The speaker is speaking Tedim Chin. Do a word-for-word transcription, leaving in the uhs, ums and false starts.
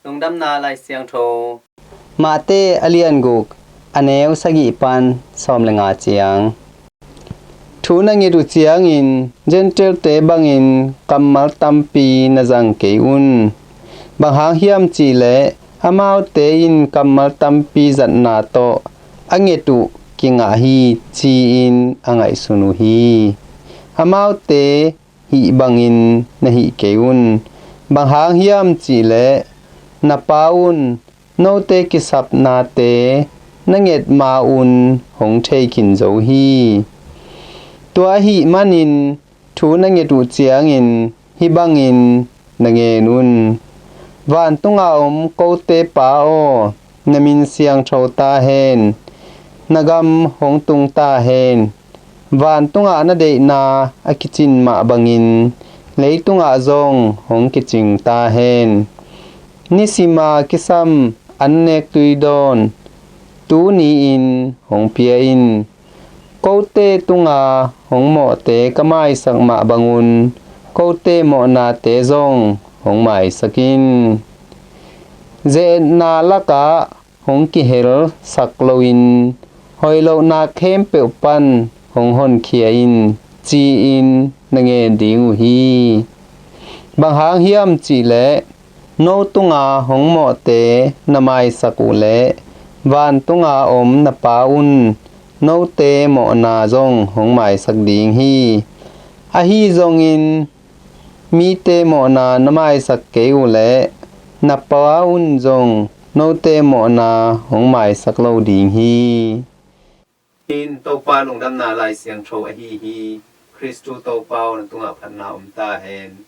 Lungdamna Lai Siangtho. Matthai a lian guk, a neu sagih pan sawm le nga ciang. Thu na nget uh ciangin Gentile-te bangin kammal tampi na zang kei un. Bang hang hiam cih leh amaute in kammal tampi zatna tawh a nget uh kingah hi, ci-in a ngaihsun uh hi. Amaute hih bangin na hih kei un. Bang hang hiam cih leh na Pa un note kisapnate na nget ma-un hong thei khin zo hi. Tua ahih manin thu na nget uh ciangin hih bangin na ngen un: Vantunga om kote Pa aw, na min siangtho ta hen. Na gam hong tung ta hen. Vantungah na deihna a kicin mah bangin leitungah zong hong kicing ta hen. Nisima kisam annek tuidawn tuni-in hong pia in. Kote tunga hong mawhte ka maisak mah bangun kote mawhnate zong hong maisak in. Ze-etna lakah hong kihelsak loin hoih lohna khempeuh pan hong honkhia in, ci-in na ngen ding uh hi. Bang hang hiam cih leh no tunga hong mawhte na maisak uh leh vantunga om na Pa un note mawhna zong hong maisak ding hi. Ahi zongin mite mawhna na maisak kei uh leh na Pa un zong note mawhna hong maisak lo ding hi. Hih in Topa Lungdamna Lai Siangtho ahi hi. Khristu Topa aw, na tungah phatna om ta hen.